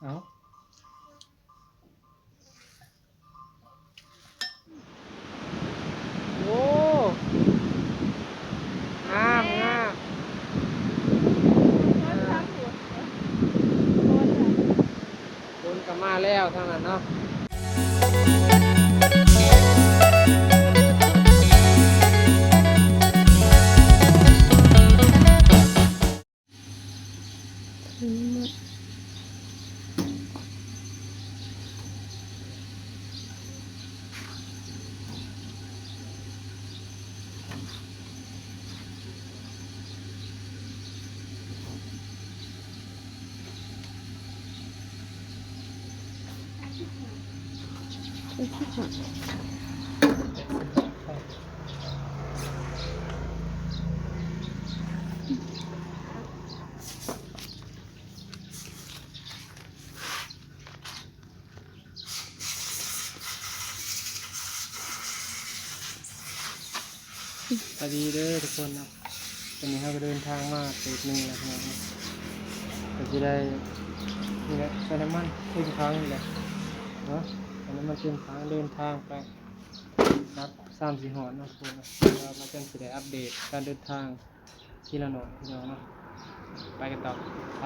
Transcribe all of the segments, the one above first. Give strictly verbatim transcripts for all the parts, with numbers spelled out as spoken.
เอา โอ้ งาม งาม คนทางหัว คนน่ะ คนก็มาแล้วทางนั้นเนาะ สวัสดีเด้อทุกคนเนาะ ตอนนี้เราก็เดินทางมาเติบหนึ่งแล้วพี่น้องเนาะ ก็จะได้ นี่แหละ ใส่น้ำมันเต็มถังนี่แหละเนาะ ใส่น้ำมันเต็มถัง เดินทางไปครับ สามสี่หอดเนาะทุกคนเนาะ แล้วเราก็จะได้อัปเดตการเดินทาง ทีละหน่อยพี่น้องเนาะ ไปกันต่อ ไป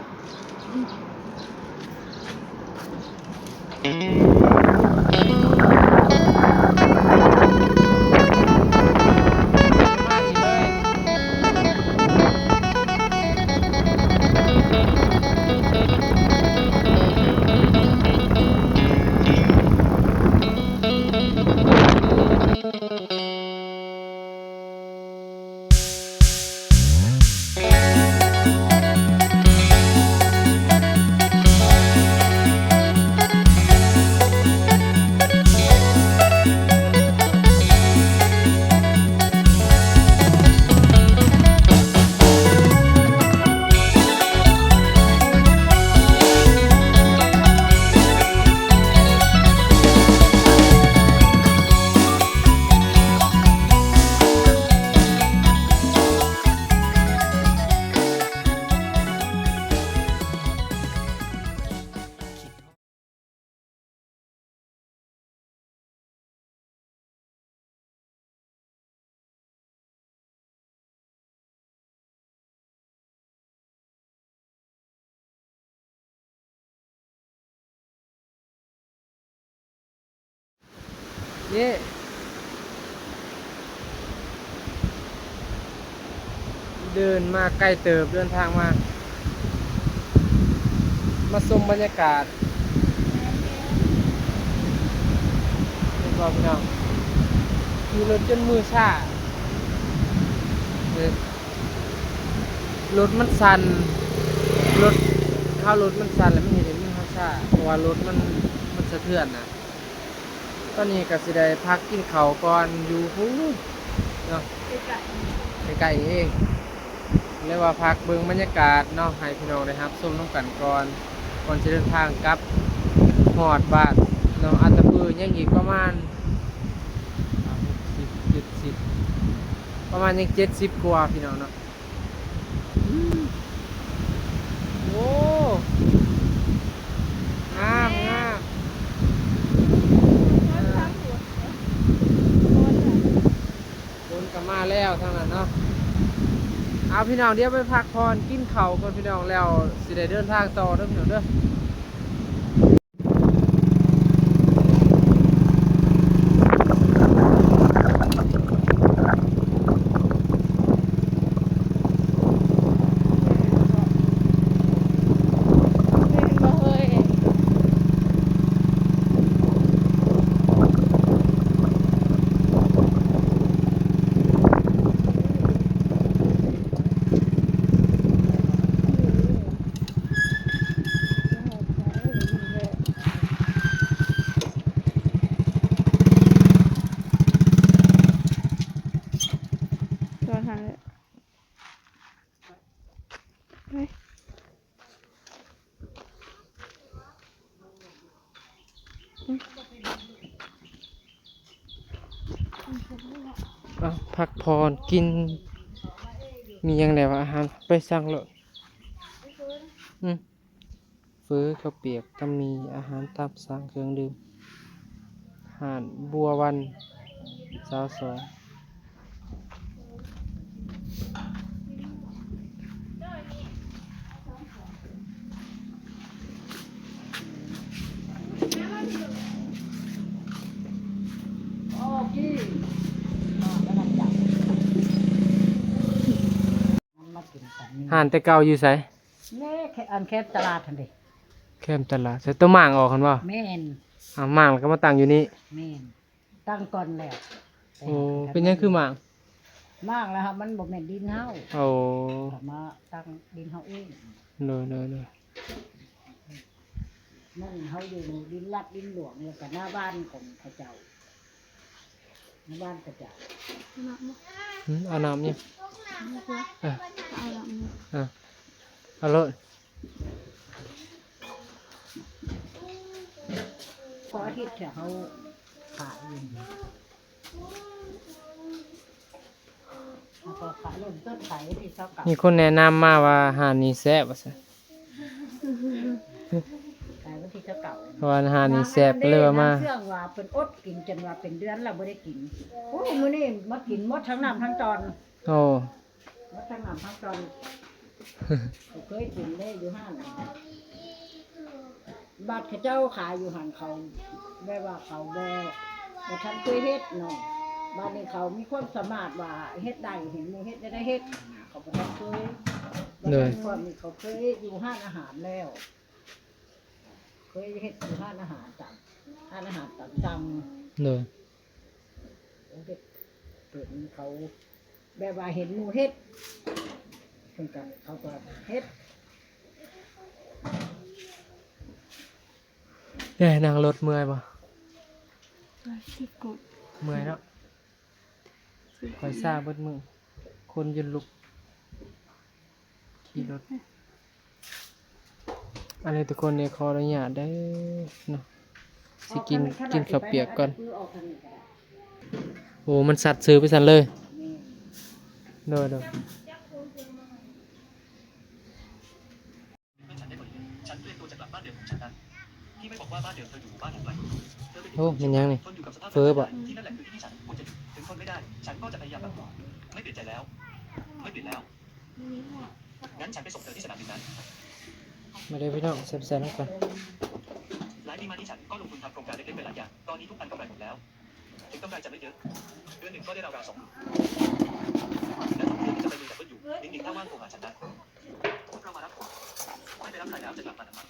นี่ เดินมาไกลเติบ เดินทางมา มาชมบรรยากาศ เห็นบ่พี่น้อง ขี่รถจนมือชา เออ รถมันสั่น รถ เฮารถมันสั่นแล้วมันเฮ็ดให้มือเฮาชา เพราะว่ารถมัน มันสะเทือนน่ะ ตอนนี้ก็สิได้พักกินข้าวก่อนอยู่พู้นเนาะ ใกล้ๆ ใกล้ๆ นี่เอง เลยว่าพักเบิ่งบรรยากาศเนาะ ให้พี่น้องได้รับชมนำกันก่อน ก่อนสิเดินทางกลับฮอดบ้านเนาะ อัตตปือยังอีกประมาณ หกสิบ เจ็ดสิบ ประมาณยังเจ็ดสิบกว่าพี่น้องเนาะ โอ้ งาม งาม คนก็มาแล้วทางนั้นเนาะ เอาพี่น้อง เดี๋ยวไปพักผ่อนกินข้าวก่อนพี่น้อง แล้วสิได้เดินทางต่อเด้อพี่น้องเด้อ ตัวทางเลย ไป อ่ะ พักผ่อนกิน มีหยังแหน่วะ อาหาร ไปสั่งโลด อืม เฝอ ข้าวเปียก ตำหมี่ อาหารตามสั่ง เครื่องดื่ม ห้านบัววัน ซาวสอง มากินกันนี่ ห้านแต่เก่าอยู่ไส? แม่แค่อันแคมตลาดหั่นเด้ แคมตลาด ใส่ตัวหมางออกหั่นบ่? แม่น อ่า หมางแล้วก็มาตั้งอยู่นี่ แม่น ตั้งก่อนแล้ว โอ้ ไปหา เป็นหยังคือหมาง? หมางแล้วครับ มันบ่แม่นดินเฮา โอ้ ก็มาตั้งดินเฮาเอง โดย โดย โดย นั่นเฮาอยู่ดินลัดดินหลวง แล้วก็หน้าบ้านของเขาเจ้า หน้าบ้านเขาเจ้า เอาน้ำบ่? หืม เอาน้ำอยู่ เอาน้ำอยู่ อ่ะ เอาน้ำอยู่ อ่ะ เอาโลด พออาทิตย์เดียวเขาขายอยู่ แล้วก็ขายเริ่มต้นขายวันที่ซาวเก้า มีคนแนะนำมาว่าห้านนี้แซ่บว่าซั่น ขายวันที่ซาวเก้า เพราะว่าห้านนี้แซ่บ ก็เลยว่ามา เรื่องว่าเพิ่นอดกินจนว่าเป็นเดือนแล้วบ่ได้กิน โอ้ มื้อนี้มากินหมดทั้งน้ำทั้งตอน โอ้ หมดทั้งน้ำทั้งตอน บ่เคยกินเลยอยู่ห้าน บัดเขาเจ้าขายอยู่หั่นเขา แบบว่าเขาบ่ บ่ทันเคยเฮ็ดเนาะ บัดนี้เขามีความสามารถว่าเฮ็ดได้ เห็นหมู่เฮ็ดได้ ได้เฮ็ดนะ เขาบ่ทันเคย โดย บัดนี้ความนี้เขาเคยอยู่ห้านอาหารแล้ว เคยเฮ็ดอยู่ห้านอาหารตาม ห้านอาหารตามสั่ง โดย เฮ็ด เพิ่นเขา แบบว่าเห็นหมู่เฮ็ด เพิ่นก็ เขาก็เฮ็ด เอ้ย นั่งรถเมื่อยบ่? สิบกว่า เมื่อยเนาะ สิบกว่า ข้อยซ่าเบิดมื้อ คนจนลุก ขี่รถ อันนี้ทุกคนเนี่ย ขออนุญาตเด้อเนาะ สิกิน กินข้าวเปียกก่อน โอ้ มันสัตว์ซื่อไปซั่นเลย โดย โดย เพื่อนฉันได้บริเวณ ฉันเตรียมตัวจะกลับบ้านเดิมของฉันนั้น ที่ไม่บอกว่าบ้านเดิมเธออยู่หมู่บ้านห่างไกล เธอไปติด โอ้ มันยังนี่ ทนอยู่กับสภาพ เฟอบ่ ที่นั่นแหละคือที่ที่ฉันควรจะอยู่ ถึงทนไม่ได้ ฉันก็จะพยายามปรับตัว ไม่เปลี่ยนใจแล้ว ไม่เปลี่ยนแล้ว งั้นฉันไปส่งเธอที่สนามบินนั้น มาเด้อพี่น้อง แซ่บๆนำกัน หลายปีมานี้ฉันก็ลงทุนทำโครงการเล็กๆหลายๆอย่าง ตอนนี้ทุกอันกำไรหมดแล้ว ถึงกำไรจะไม่เยอะ เดือนหนึ่งก็ได้ราวๆสองหมื่น และทุกเดือนจะไปลุยกับเพื่อนอยู่ นิงๆ ถ้าว่างโทรหาฉันนะ พวกเรามารับของ ไม่ไปรับใครแล้วจะกลับมาทำไม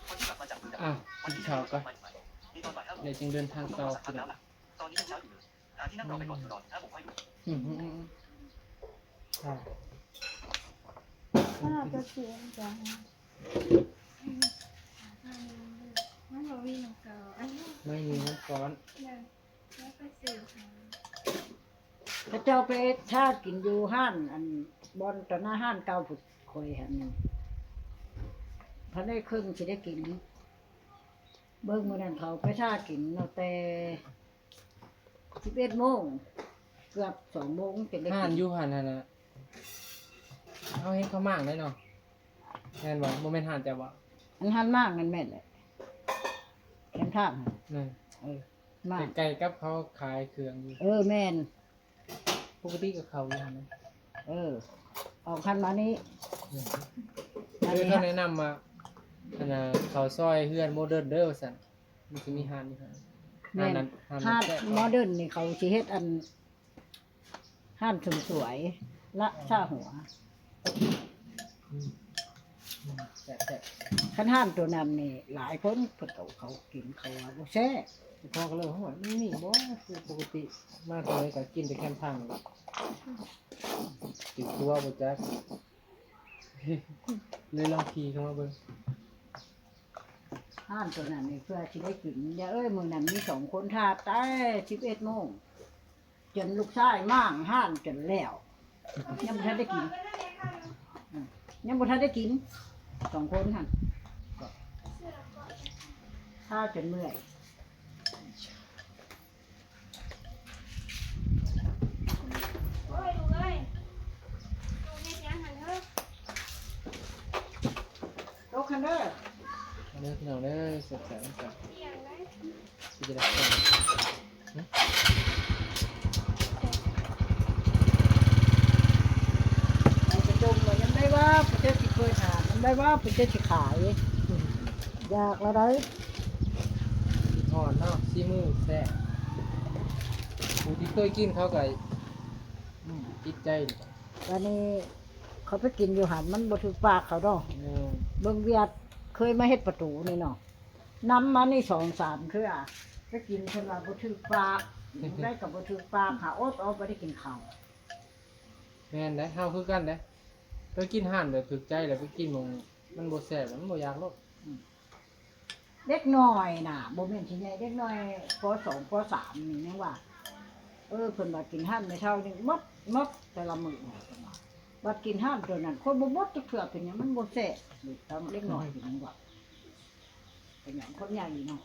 พอที่กลับมาจากเมือง อ่ะ วันที่ กินข้าวก่อน มาอีกไหม มีตอนบ่ายห้าโมง เดี๋ยวจึงเดินทางต่อ พวกเรามาสักพักแล้วล่ะ ตอนนี้ยังเช้าอยู่เลย หาที่นั่งรอไปก่อน นอนห้าโมงค่อยลุก อืมอืมอืมอืม อ่า ขนาดจะเสียงจัง มันบ่มีน้ำเกลือ อันนี้ ไม่มีน้ำร้อน เนี่ย แล้วไปซื้อหา เขาเจ้าไปท่ากินอยู่ห้าน อัน บ่อนต่อหน้าห้านเก่าพุ้น ข่อยหั่น พันได้ครึ่งสิได้กิน เบิ่งมื้อนั้นเขาไปท่ากินเนาะ แต่ สิบเอ็ดโมง เกือบสองโมงจั่งได้กิน ห้านอยู่หั่นหั่นน่ะ เฮาเห็นเขาหมางได้เนาะ แม่นบ่? บ่แม่นห้านเจ้าบ่? อันห้านหมางนั่นแม่นแหละ แคมทางหั่น นั่น เออ หมาง ใกล้ๆกับเขาขายเครื่องอยู่ เออ แม่น ปกติก็เข้าอยู่หั่นนะ เออ ออกหั่นมานี่ อืม อันนี้ คือเขาแนะนำว่า อันน่ะ เข้าซอยเฮือนโมเดิร์นเด้อว่าซั่น มันสิมีห้านอยู่หั่น แม่น ห้านนั้น ห้าน ห้าน แซ่บ โมเดิร์นนี่เขาสิเฮ็ดอัน ห้านเสริมสวย ละซาหัว อืม อืม แซ่บๆ คันห้านตัวนั้นนี่ หลายคนเพิ่นก็เขากินเขาว่าบ่แซ่บ พ่อก็เลยว่า โอ้ย มันมีบ่ คือปกติมาเท่าใดก็กินแต่แคมทาง กินครัวบ่จัก เลยลองขี่เข้ามาเบิ่ง ห้านตัวนั้นนี่เพื่อสิได้กิน อย่าเอ้ย มื้อนั้นมีสองคนท่าแต่สิบเอ็ดโมง จนลูกชายหมางห้านจนแล้ว ยังบ่ทันได้กิน อืม ยังบ่ทันได้กิน สองคนหั่น ท่าจนเมื่อย โอ้ย ลูกเอ้ย ลูกเฮ็ดหยังหั่นเด้อ ตกคันเด้อ เด้อพี่น้องเด้อ แซ่บๆ นำกัน สิจะได้ ไปประชุมว่ายังได้ว่าประเทศสิเปิดหาดยังได้ว่าประเทศสิขาย อยากแล้วได้ คิดฮอดเนาะ ซีมือแซ่บ ผู้ที่เคยกินเขาก็ อืม ติดใจ วันนี้เขาไปกินอยู่หันมันบ่ถืกปากเขาเนาะ เออ เบิ่งเวียดเคยมาเฮ็ดประตูนี่เนาะ นำมานี่สองสามเทื่อ ไปกินเพิ่นว่าบ่ถืกปาก ได้ก็บ่ถืกปาก หาอดเอาบ่ได้กินข้าว แม่นเด้ เฮาคือกันเด้ ไปกินร้านแบบถืกใจแล้วไปกินหม่องมันบ่แซ่บแล้วมันบ่อยากโลด อืม เด็กน้อยน่ะ บ่แม่นสิใหญ่ เด็กน้อย ป.สอง ป.สาม นี่ยังว่า เออ เพิ่นว่ากินร้านแม่เฒ่านี่หมด หมดแต่ละมื้อ เพิ่นว่า บัดกินร้านตัวนั้น คนบ่หมดจักเทื่อ เป็นหยังมันบ่แซ่บ ตอนเด็กน้อยเป็นหยังว่า เป็นหยังคนใหญ่เนาะ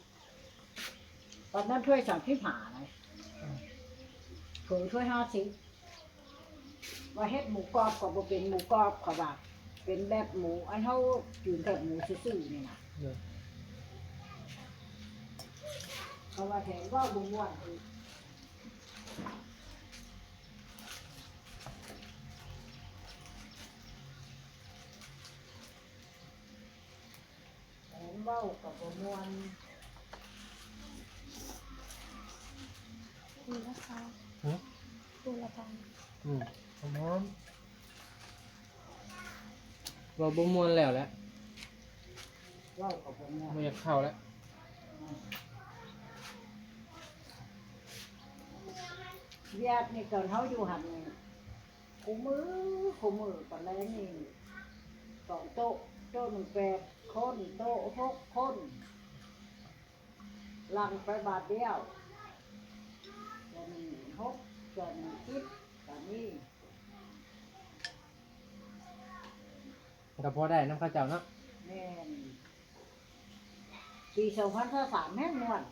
ตอนนั้นถ้วยสามสิบห้าเลย อืม เผลอถ้วยห้าสิบ ว่าเฮ็ดหมูกรอบก็บ่เป็นหมูกรอบ เขาว่า เป็นแบบหมู อันเฮากินแบบหมูซื่อๆ นี่นะ เออ เขาว่าแถมเว้าบ่ม่วนอีก แถมเว้าก็บ่ม่วน ดูราคา ฮะ ดูราคา อืม บ่ม่วน เว้าบ่ม่วนแล้วแหละ เว้าก็บ่ม่วน บ่อยากเข้าแล้ว เวียดนี่ตอนเฮาอยู่หั่นนี่ คู่มื้อ คู่มื้อ ตอนแลงนี่ สองโต๊ะ โต๊ะหนึ่งแปดคน โต๊ะหกคน หลังไปบาทเดียว เทื่อหนึ่งหก เทื่อหนึ่งสิบ ก็มี ก็พอได้นำเขาเจ้าเนาะ แม่น ปีสองพันซาวสามแฮงม่วน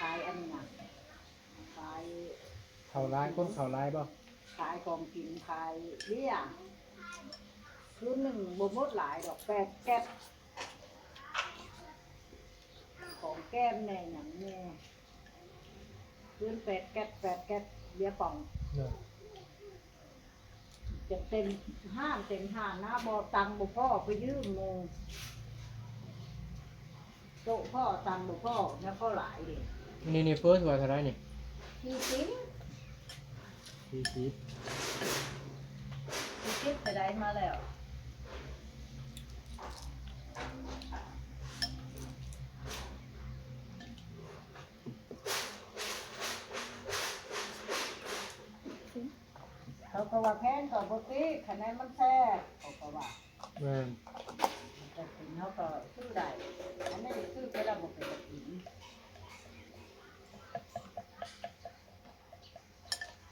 ขายอันนี้นะ ขาย เข้าหลาย คนเข้าหลายบ่ ขายของกิน ขายเบียร์ คืนหนึ่งบ่หมดหลายดอก แปดแก๊ส ของแก้มแน่ หยังแน่ คืนแปดแก๊ส แปดแก๊ส เบียร์ป๋อง เนาะ จะเต็มห้างเต็มห้างนะ บ่ตังค์บ่พอไปยืมหมู่ โต๊ะพอตังค์บ่พอ แล้วก็หลายเด้ นี่ นี่เฟอถ้วยเท่าไหร่นี่ สี่สิบ สี่สิบ สี่สิบไปได้มาแล้ว เขาก็ว่าแพงก็บ่ติ คะแนนมันแซ่บ เขาก็ว่า แม่น แต่กินเขาก็ซื้อได้ อันนี้ซื้อไปแล้วบ่เป็นกิน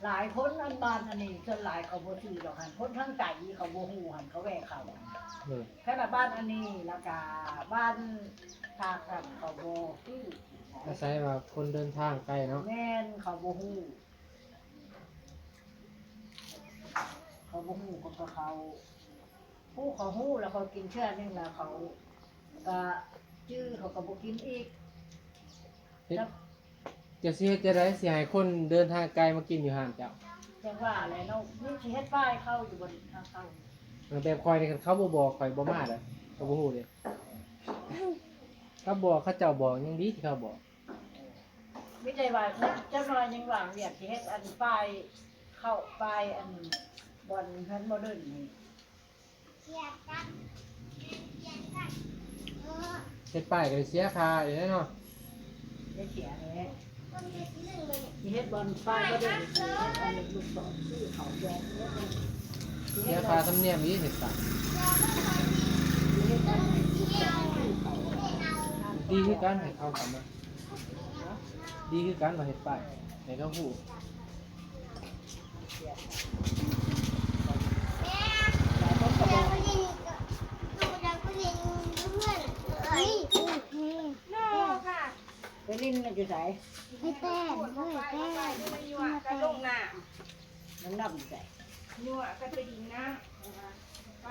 หลายคนอันบ้านอันนี้ ส่วนหลายเขาบ่ซื้อดอกหั่น คนทางไกลเขาบ่ฮู้หั่น เขาแวะเข้าหั่น เออ ขนาดบ้านอันนี้ แล้วก็บ้านทางนั้นเขาบ่ซื้อ อาศัยว่าคนเดินทางไกลเนาะ แม่น เขาบ่ฮู้ เขาบ่ฮู้ เขาก็เขา ผู้เขาฮู้แล้วเขากินเทื่อหนึ่งแล้วเขาก็จื้อ เขาก็บ่กินอีก เฮ็ด ครับ จะสิเฮ็ดจั่งใด๋สิให้คนเดินทางไกลมากินอยู่ห้านเจ้า จั่งว่าแหละเนาะ มันสิเฮ็ดป้ายเข้าอยู่บ่นี่ ทางเข้า แบบข่อยนี่ คันเขาบ่บอกข่อยบ่มาเด้อ ก็บ่ฮู้เด้ เขาบอก เขาเจ้าบอกยังดีที่เขาบอก มีแต่ว่าจักหน่อยยังว่างเวียกสิเฮ็ดอันป้ายเข้า ป้ายอันบ่อนเฮือนโมเดิร์นนี่ เฮ็ดป้ายก็ได้เสียค่าอยู่แล้วเนาะ ได้เสียแหละ สิเฮ็ดบ่อนป้ายบ่ได้ สิเฮ็ดอันลูกศรซื้อเขาแจก เสียค่าธรรมเนียมอีกเฮ็ดป้าย สิเฮ็ดอันลูกศรซื้อเขา ดีคือกันให้เขาเข้ามา ดีคือกันว่าเฮ็ดป้ายให้เขาฮู้ ไปเล่นน่ะอยู่ไส ไปแป้ง เฮ้ย แป้ง ไปลงน้ำ น้ำน้ำอยู่ไส ยั่วก็ไปดินน้ำ ไป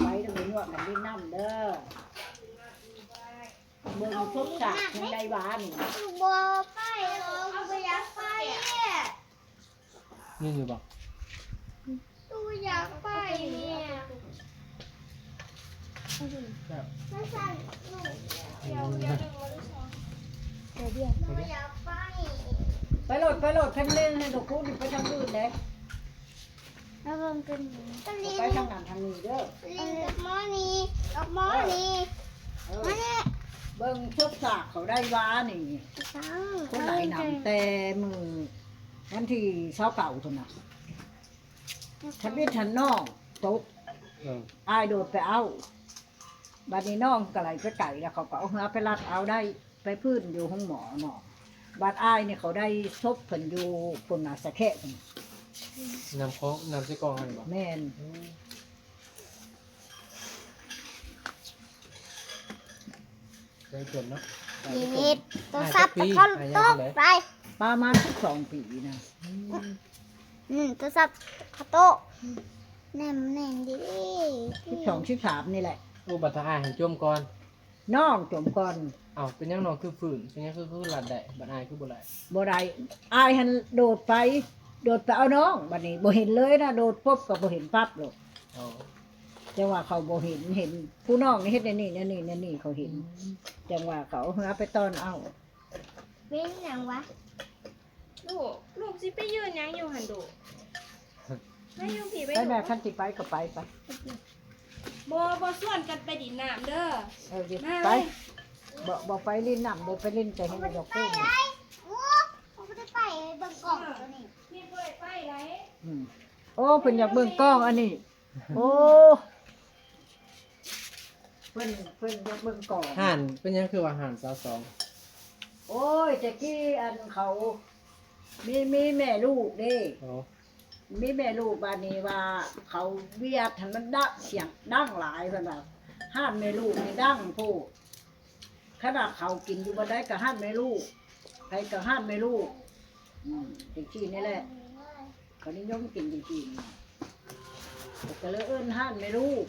ไปแล้วไปยั่วกันดินน้ำเด้อ เบิ่งสดสากยังได้หวานี่ บ่ไปหรอก บ่อยากไป นี่อยู่บ่ ตูอยากไปเนี่ย แซ่บ มันสั่นลูก เดี๋ยวเดี๋ยวดึงมาลูกสอง เดี๋ยวเดี๋ยว บ่อยากไป ไปโลด ไปโลด คันเล่นให้ดอกคูณไปทางอื่นเลย แล้วเบิ่งกัน ไปทางนั้นทางนี้เด้อ เล่นกับหมอนี่ กับหมอนี่ เออ มาเนี่ย เบิ่งสดสากเขาได้หวานี่ ผู้ใดนำแต่มื้อวันที่ซาวเก้าพุ้นน่ะ ทะเบียนทันน้องตก เออ อ้ายโดดไปเอา บัดนี้น้องก็ไหลไปไกลแล้ว เขาก็เอาเฮือไปลัดเอาได้ ไปพื้นอยู่ห้องหมอเนาะ บัดอ้ายนี่เขาได้ศพเพิ่นอยู่พุ้นน่ะ สะแคะพุ้น น้ำของ น้ำใส่กล่องหั่นบ่ แม่น อืม ได้จนเนาะ เฮ็ดโทรศัพท์ อ่า จักปี เขา อ่า ตก ยังไง ไป ประมาณสิบสองปีนะ อืม อืม โทรศัพท์เขาตก แน่นแน่นดี สิบสอง สิบสามนี่แหละ โอ้ บัดถ้าอ้ายหันจมก่อน น้องจมก่อน เอ้า เป็นหยังน้องคือฟื้น เป็นหยังคือ คือลัดได้ บัดอ้ายคือบ่ได้ บ่ได้ อ้ายหันโดดไป โดดไปเอาน้อง บัดนี้บ่เห็นเลยนะ โดดปุ๊บก็บ่เห็นปั๊บโลด อ๋อ จังว่าเขาบ่เห็น เห็นผู้น้องนี่เฮ็ดแนวนี้ แนวนี้ แนวนี้ เขาเห็น อืม จังว่าเขาเอาเฮือไปต้อนเอา เป็นหยังวะ ลูก ลูกสิไปยืนหยังอยู่หั่นลูก มาอยู่พี้ ไป ไป ลูก แม่ คันสิไปก็ไป ไป บ่ บ่ชวนกันไปดินน้ำเด้อ เออ ดิ มา ไป เลย บ่ บ่ไปเล่นน้ำเด้อ ไปเล่นแต่เห็นดอกคูณ โอ้ เขาบ่ได้ไปเบิ่งกล่องตัวนี้ พี่บ่ได้ไปไหน อืม โอ้ เพิ่นอยากเบิ่งกล้องอันนี้ โอ้ เพิ่น เพิ่นอยากเบิ่งกล้อง ห่าน เป็นหยังคือว่าห่านสาวสอง โอ้ย แต่กี้อันเขา มี มีแม่ลูกเด้ อ๋อ มีแม่ลูก บาดนี้ว่าเขาเวียดให้มันดัง เสียงดังหลาย เพิ่นว่า ห่านแม่ลูกนี่ดังโพด ขนาดเขากินอยู่บ่ได้ก็ห่านแม่ลูก ไผก็ห่านแม่ลูก อืม จังซี่นี่แหละ เขานิยมกินจังซี่นี่ ก็เลยเอิ้นห่านแม่ลูก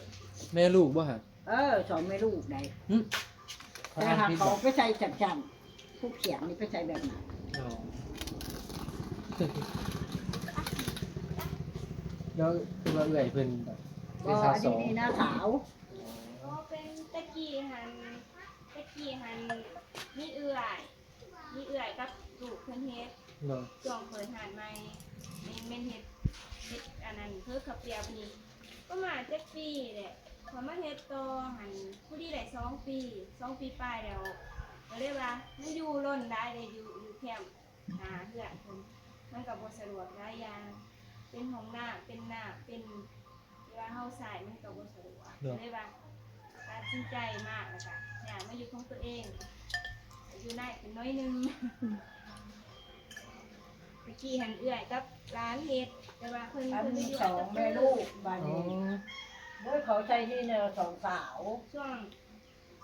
แม่ลูกบ่ฮะ เออ สองแม่ลูกได้ หึ แต่หากเขาไปใส่จั่นๆ ผู้เขียนนี่ไปใส่แบบนั้น อ๋อ แล้วคือว่าเอื้อยเพิ่นแบบเป็นสาวสอง บ่ อันนี้นี่น้าสาว อ๋อ เป็นตะกี้หั่น ตะกี้หั่นมีเอื้อย มีเอื้อยกับลูกเพิ่นเฮ็ด เนาะ ช่วงเปิดร้านใหม่ แม่น แม่นเฮ็ด เฮ็ดอันนั้นคือข้าวเปียกนี่ ประมาณจักปีแหละ ข้อยมาเฮ็ดต่อหั่น พอดีได้สองปี สองปีปลายแล้ว ก็เลยว่ามันอยู่ล้นหลายเด้ อยู่ อยู่แคมป์หน้าเฮือนเพิ่น มันก็บ่สะดวกหลายอย่าง เป็นห้องน้ำ เป็นน้ำ เป็น ที่ว่าเฮาใช้มันก็บ่สะดวก เนาะ เลยว่าตัดสินใจมาแล้วก็ย้ายมาอยู่ของตัวเอง อยู่ในเป็นน้อยหนึ่ง ตะกี้หั่นเอื้อยกับหลานเฮ็ด แต่ว่าเพิ่น อัน เพิ่นอยู่ สองแม่ลูก บาดนี้ อ๋อ โดยเขาใช้ที่แนวสองสาว ช่วง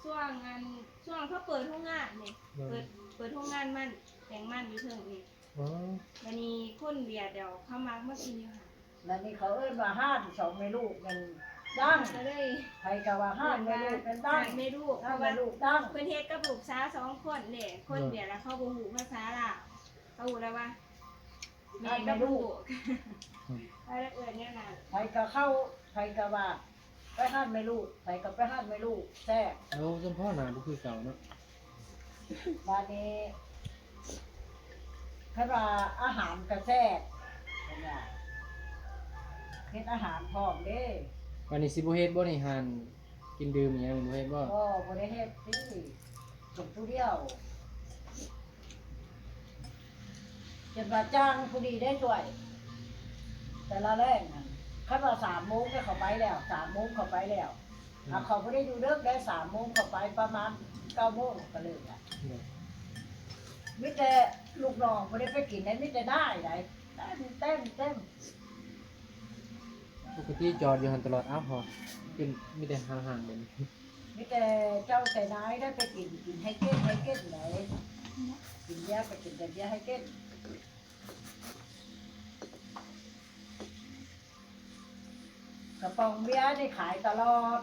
ช่วงอัน ช่วงเขาเปิดโรงงานนี่ เนาะ เปิด เปิดโรงงานมัน แปลงมันอยู่เทิงนี่ อ๋อ บาดนี้คนเวียดเดี๋ยวเขามักมากินอยู่หั่น บาดนี้เขาเอิ้นว่าห่านสองแม่ลูกนั่นดัง ก็เลย ไผก็ว่าห่านแม่ลูกนั่นดัง ห่านแม่ลูก ห่านแม่ลูกดัง เพิ่นเฮ็ดกับลูกสาวสองคนเด้ คนเวียดแล้วเขาบ่ฮู้ภาษาลาว เขาฮู้แล้วว่า แม่กับลูก อืม เขาเลยเอิ้นแนวนั้น ไผก็เข้า ไผก็ว่า ไปห่านแม่ลูก ไผก็ไปห่านแม่ลูก แซ่บ โอ้ จำพ่อหน้าบ่คือเก่าเนาะ บาดนี้ คันว่าอาหารก็แซ่บ เพิ่นว่า เฮ็ดอาหารพร้อมเด้ วันนี้สิบ่เฮ็ดบ่นี่ ห่านกินดื่มอิหยังบ่เฮ็ดบ่ บ่ บ่ได้เฮ็ดติ กินผู้เดียว จนว่าจ้างผู้ดีได้ถ้วย แต่ละแรงหั่น คันว่าสามโมงเนี่ยเขาไปแล้ว สามโมงเขาไปแล้ว อืม อ่ะ เขาบ่ได้อยู่เลิกได้ สามโมงเขาไปประมาณเก้าโมงก็เลิกละ อืม มีแต่ลูกน้องบ่ได้ไปกินได้ มีแต่ได้ได้ เต็ม เต็ม เต็ม ปกติจอดอยู่หั่นตลอด เอ้า หอ เป็น มีแต่ห่างๆ เดี๋ยวนี้ มีแต่เจ้าแต่นายได้ไปกิน กินให้เก้น ให้เก้นไหน กินเบียร์ก็กินแต่เบียร์ให้เก้น กระป๋องเบียร์นี่ขายตลอด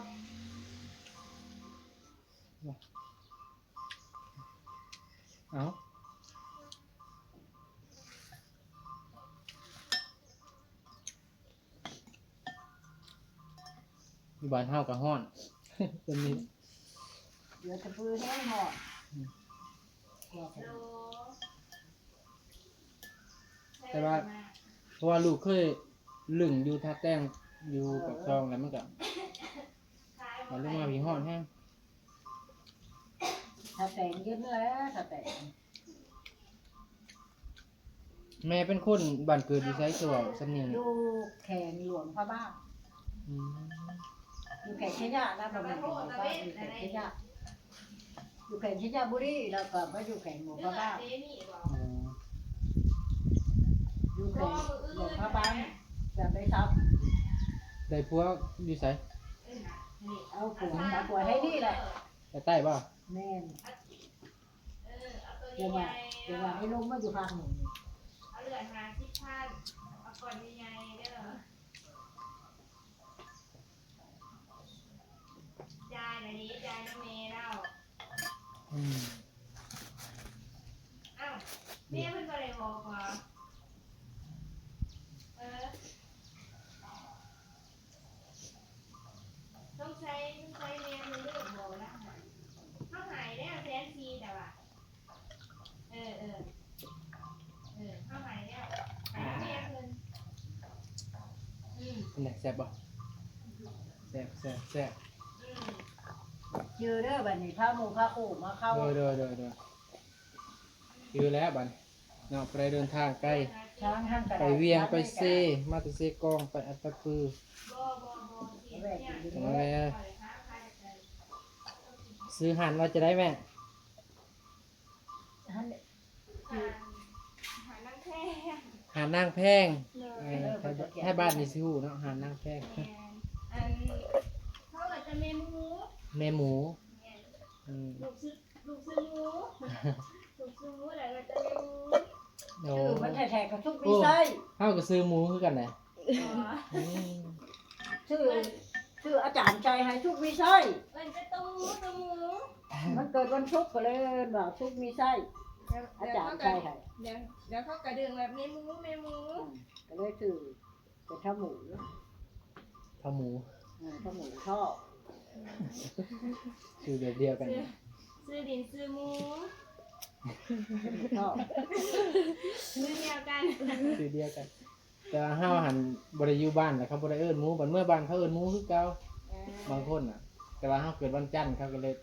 เอ้า อยู่บ้านเฮาก็ฮ้อน เพิ่นนี่ เดี๋ยวตะปือแห้งหอด แต่ว่า เพราะว่าลูกเคยลึงอยู่ท่าแตง อยู่ปากซองแล้วมันก็ มันลงมาพี่ฮ้อนแฮง ถ้าแตงเย็นแล้ว ถ้าแตง แม่เป็นคนบ้านเกิดอยู่ไส คือเว้าสำเนียง อยู่แขวงหลวงพระบาง อืม อยู่แขวงชัยยะนะ บ่แม่นแขวงหลวงพระบาง อยู่แขวงชัยยะ อยู่แขวงชัยบุรี แล้วก็มาอยู่แขวงหลวงพระบาง อ๋อ อยู่แขวงหลวงพระบาง จะได้ทราบ ได้ผัวอยู่ไส เอาผัว เอาผัวให้นี่แหละ ไปใต้บ่ แม่น เดี๋ยวว่า เดี๋ยวว่าให้ลงมาอยู่ภาคเหนือนี่ เอาเหลือห้าสิบพัน เอาก้อนใหญ่ๆเด้อ จ่ายน่ะเด้ จ่ายนำแม่ลาว อืม อ้าว แม่เพิ่นบ่ได้บอกว่า เออ สงสัย สงสัยแม่เพิ่นลืมบอกลาว เฮาให้แล้วแสนสี่ แต่ว่า เออ เออ เออ เฮาให้แล้ว ให้แม่เพิ่น อืม เป็นไง แซ่บบ่ แซ่บ แซ่บ แซ่บ อืม เจอเด้อ บัดนี้พาหมู่พาคู่มาเข้า โดย โดย โดย โดย คือแล้วบัดนี้เนาะ ไปเดินทางไกล ทางทางกระ ไปเวียง ไปเซ มาแต่เซกอง ไปอัตตปือ แวะกิน จังได๋ ซื้อห่านว่าจะได้แม่ ห่าน ห่านนางแพง ห่านนางแพง โดย เออ เออ ไทยบ้านนี่สิฮู้เนาะ ห่านนางแพง แม่น อัน เขาก็จะแม่หมู แม่หมู แม่น อืม ลูกซื้อ ลูกซื้อหมู ลูกซื้อหมูแล้วก็จะแม่หมู โอ้ ชื่อมันแท้ๆก็สุกมีไส้ เฮาก็ซื้อหมูคือกันแหละ อ๋อ อืม ชื่อ ชื่ออาจารย์ชัยให้สุกมีไส้ เอิ้นแต่ตัวหมู ตัวหมู มันเกิดวันศุกร์ก็เลยเอิ้นว่าสุกมีไส้ เดี๋ยว อาจารย์ชัยให้ เดี๋ยว เดี๋ยวเขากระดึงแบบแม่หมู แม่หมู อืม ก็เลยชื่อเป็นเท่าหมู เท่าหมู เออ เท่าหมูทอด ชื่อแบบเดียวกัน ซื้อ ซื้อดินซื้อหมู เท่าหมูทอด ซื้อเดียวกัน ชื่อเดียวกัน แต่ว่าเฮาหั่นบ่ได้อยู่บ้านแล้วเขาบ่ได้เอิ้นหมู บัดเมื่อบ้านเขาเอิ้นหมูคือเก่า อ่า บางคนน่ะ แต่ว่าเฮาเกิดวันจันทร์เขาก็เลย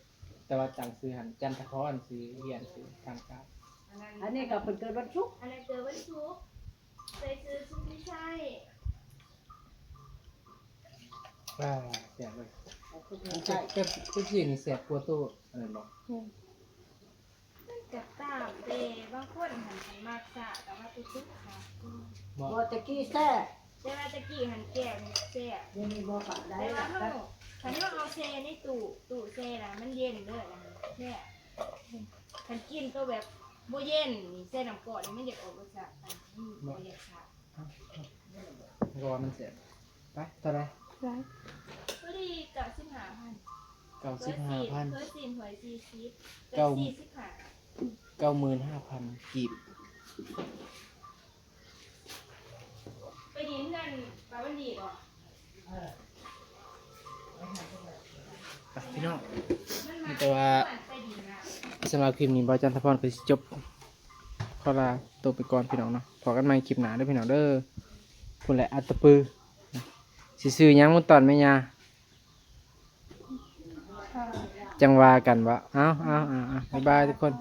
แต่ว่าตั้งชื่อหั่นจันทพร ชื่อเฮียน ชื่อทางการ อันนั้น อันนี้ก็เพิ่นเกิดวันศุกร์ อันนั้นเกิดวันศุกร์ ใส่ชื่อสุกมีไส้ อ่า แซ่บเลย เอาสุกมีไส้ เป๊ป เป๊ปซี่นี่แซ่บกว่าตัวอันนั้นบ่ อืม มันก็ตามแต่ บางคนหั่น คันมักซ่าก็ว่าตุกๆค่ะ บ่ บ่ ตะกี้แซ่บ แต่ว่าตะกี้หั่นแก้วนี่แซ่บ เดี๋ยวนี้บ่ปานใด แต่ว่า ละ เฮา คันเฮาเอาแช่ในตู้ ตู้แช่น่ะ มันเย็นเลยนะ แซ่บ คันกินตัวแบบบ่เย็นนี่ แช่น้ำกรดนี่มันอยากออกรสชาติ อันนี้บ่อยากซ่า ก็ว่ามันแซ่บ ไป เท่าไหร่ หลาย พอดีเก้าสิบห้าพัน เก้าสิบห้าพัน เพิ่นสี่ ถ้วยสี่สิบ เก้า เก้า สี่สิบห้า เก้าหมื่นห้าพัน กีบ ไปดินนั่น ปาวันดีบ่ ไปพี่น้อง มีแต่ว่า สำหรับคลิปนี้บ่าวจันทพรก็สิจบ ขอลาตัวไปก่อนพี่น้องเนาะ พอกันใหม่คลิปหน้าเด้อพี่น้องเด้อ พู้นแหละอัตตปือ สิซื้อหยังมื้อตอนแม่ย่า จังว่ากันบ่ เอ้า เอ้า เอ้า เอ้า บ๊ายบายทุกคน